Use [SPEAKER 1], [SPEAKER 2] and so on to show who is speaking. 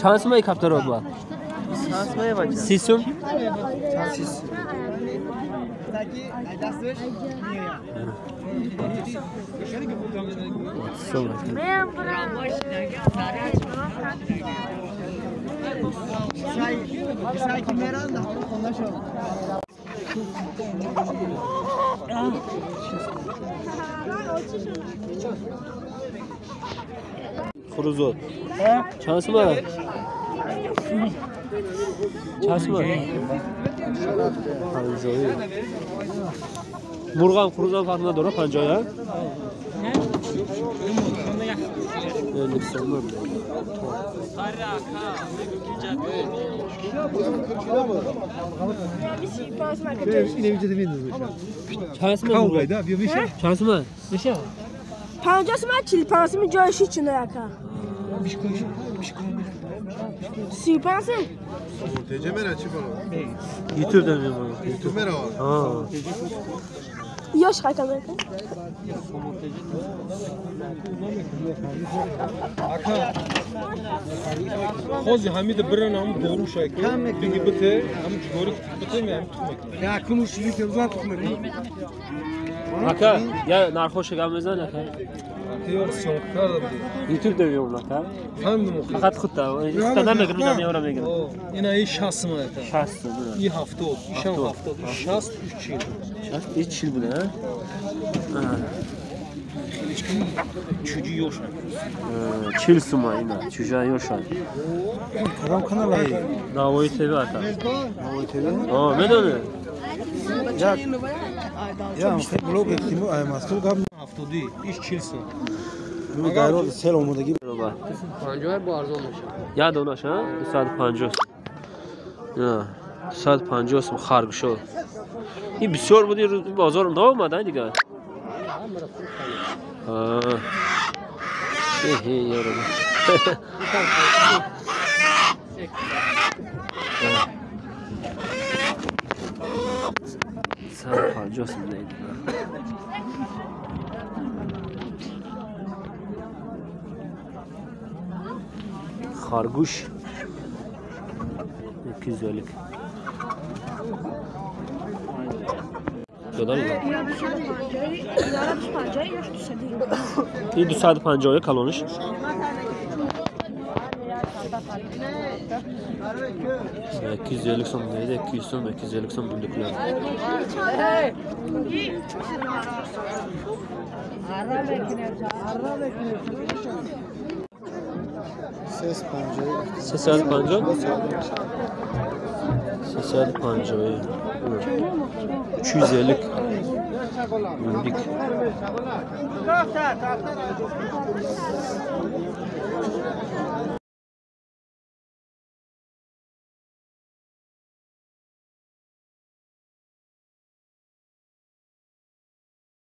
[SPEAKER 1] Чанд сумаи каптаро ба? 30 сум? Хурузот. Чанд сума? Чанд сума? 50. Мурғам хурузам фарқ надорад, 50, Чанд сума?
[SPEAKER 2] 50 сума, 45 сума ҷояш ҳеч наяка. 35 сум?
[SPEAKER 1] YouTube да мемонад.
[SPEAKER 2] Ёш хайта мекун.
[SPEAKER 3] Хози ҳамида биран ҳам дору шайка. Диги бите, ҳам ҷигори бите ми ҳам тухм мекунад.
[SPEAKER 4] Я куну шили кевзан тухм мекунад.
[SPEAKER 1] Ака, я нархоша гап мезан ака.
[SPEAKER 3] Ёр съёмка карда буди.
[SPEAKER 1] YouTube да мемонад, ака.
[SPEAKER 3] Фаҳмидум охир.
[SPEAKER 1] Фақат худта, худта намегирам, намеёра мегирам.
[SPEAKER 3] Ина и 60 сум ака.
[SPEAKER 1] 60 сум.
[SPEAKER 3] И 70, и 70, и 60, и 40.
[SPEAKER 1] 60, и 40 буда, а?
[SPEAKER 3] Чуҷи ёшан.
[SPEAKER 1] 40 сума ина, чуҷа ёшан.
[SPEAKER 4] Кадом каналай?
[SPEAKER 1] Навои ТВ ака.
[SPEAKER 4] Навои ТВ?
[SPEAKER 1] О, медонӣ?
[SPEAKER 4] Я блог тиму ай Москва гап
[SPEAKER 3] 72, иш 40 сум.
[SPEAKER 4] Ми сел омодагӣ.
[SPEAKER 5] 50 бо арзон мешавад.
[SPEAKER 1] Я донаш, а? 250. 250 сум харгӯшо. Ин бисёр буд, ин бозор наомад, а дигар. Эҳе, ёро. 150 сум не. Харгӯш 250. Ин 250 калониш. 250 сом нейде, 200 сом, 250 сом бундуклар. 350. 350. 350 Bundik.